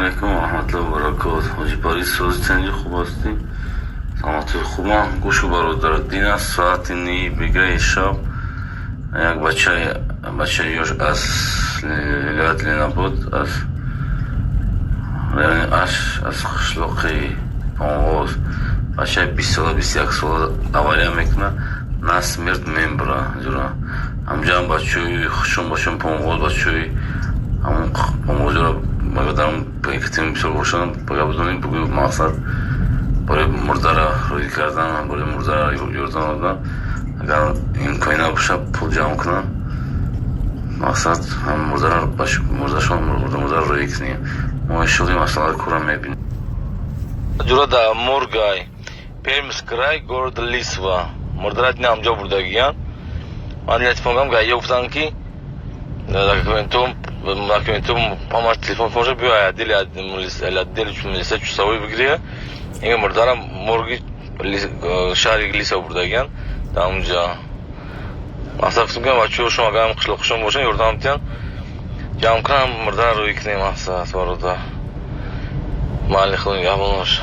Алайкум ва раҳматуллоҳи ва баракот. Ҳоҷи Париз, сози, тинҷи, хуб ҳастӣ? Саломатӣ, хубам. Гӯшу, бародар, дин аст, соати 9 бегаи шаб як бачаи ёш аз вилояти Ленинобод, аз райони Аш, аз қишлоқи Понғоз, бачаи 20 сола, 21 сола авария мекунад, насмерть мембра. Ҷура ҳамҷоам бачаҳои хушон бошон, Понғоз, бачаҳои ҳамон Понғозиро магадарам екатим бисёр бошанд, бага бидонем, бугӯ, мақсад барои мурдара рӯй кардан, барои мурдара ёрдам додан, агар имкони набошад, пул ҷамъ кунанд, мақсад ҳам мурдара, мурдашон, мурдара рӯй кунем. Мо иншоалло ин масъаларо кора мебинем. Ҷура, да моргай Пермский край, город Лисва, мурдара дина ҳамҷо бурдагиян. Ман дина телефон кардам, гаё гуфтанд, ки документу ҳамаш телефон боша, биё отдел милиса Чусовой бигирия. Инга мурдара морги шаҳри Лисва бурдагиян. Дар онҷа мақсад гуфтам, ки бачаҳо, шумо агар қишлоқшон бошанд, ёрдам диҳанд, ҷамъ кунам, мурдара рӯй кунем. Мақсад, бародар, майли, худо нигаҳбон боша.